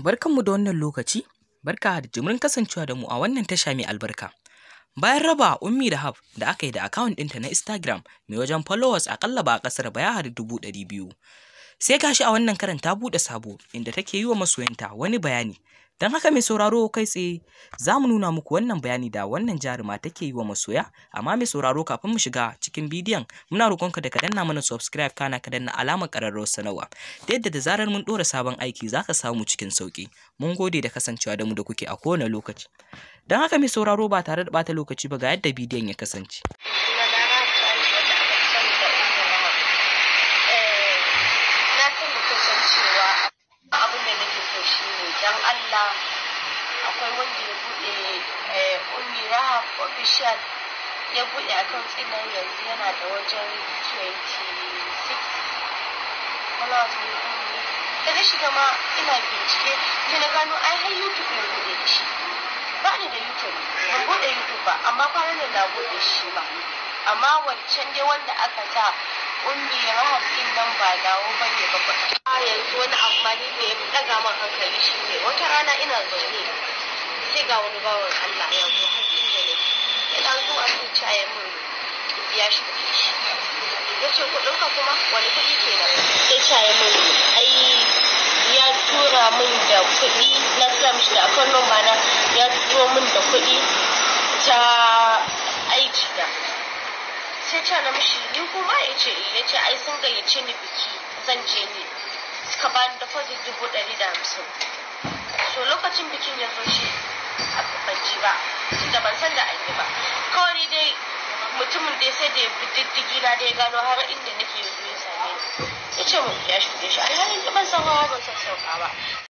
Barkanmu da wannan lokaci, barka da jimirin kasancewa da mu a wannan tasha mai albarka. Bayan raba Ummi Rahab da aka yi da akawun ɗinta na Instagram mai wajen followers aƙalla ba a ƙasar ba ya haɗu 200,000. Sai gashi a wannan karan ta buɗe sabo inda take yi wa masoyanta wani bayani. Don haka mai sauraro, kai tsaye za mu nuna muku wannan bayani da wannan jaruma take yi wa masoya. Amma mai sauraro, kafin mu shiga cikin bidiyon, muna roƙonka da ka danna mana subscribe, kana ka danna alamar ƙararrawar sanarwa, ta yadda da zarar mun ɗora sabon aiki za ka samu cikin sauƙi. Mun gode da kasancewa da mu da kuke a kowane lokaci. Don haka mai sauraro, ba tare da ɓata lokaci ba, ga yadda bidiyon ya kasance. Sunana Rahab Salisu, wanda aka fi sani da Ummu Rahab. Na san da kun san cewa abin da nake so shi ne, don Allah, akwai wanda ya buɗe Ummi Rahab Official, ya buɗe account ɗin nan, yanzu yana da wajen 26 followers ne. Da na shiga ma ina bincike, sai na gano ai har YouTube ya buɗe da shi. Ba ni da YouTube, ban buɗe YouTube ba, amma kwanan nan na buɗe shi ma. Amma wancan dai wanda aka sa Ummi Rahab din nan ba dawo ba ne ba. Yanzu wani abu ma ni da ya fi ɗaga min hankali shi ne, wata rana ina zaune, sai ga wani bawan Allah ya zo har inda nake. Yana zuwa sai ce ya min in biya shi kuɗi shi. Ya ce, "Kuɗinka kuma? Wani kuɗi kenan?" Sai ce ya min ai ya tura min da kuɗi, na tura mishi da account number na, ya turo min da kuɗi ta aiki da. Sai ce na mishi, "Ni kuma?" Ya ce eh. Ya ce ai sun gayyace ni biki, zan je ni, suka bani deposit 150,000. So lokacin bikin ya zo shi ban ji ba, tunda ban san da an yi ba. Kawai ni dai mutumin dai sai da ya bi diddigi na da ya gano har inda nake, ya zo ya same ni, ya ce mun ya shuɗe shi, alhalin ban san hawa ban san sauka ba.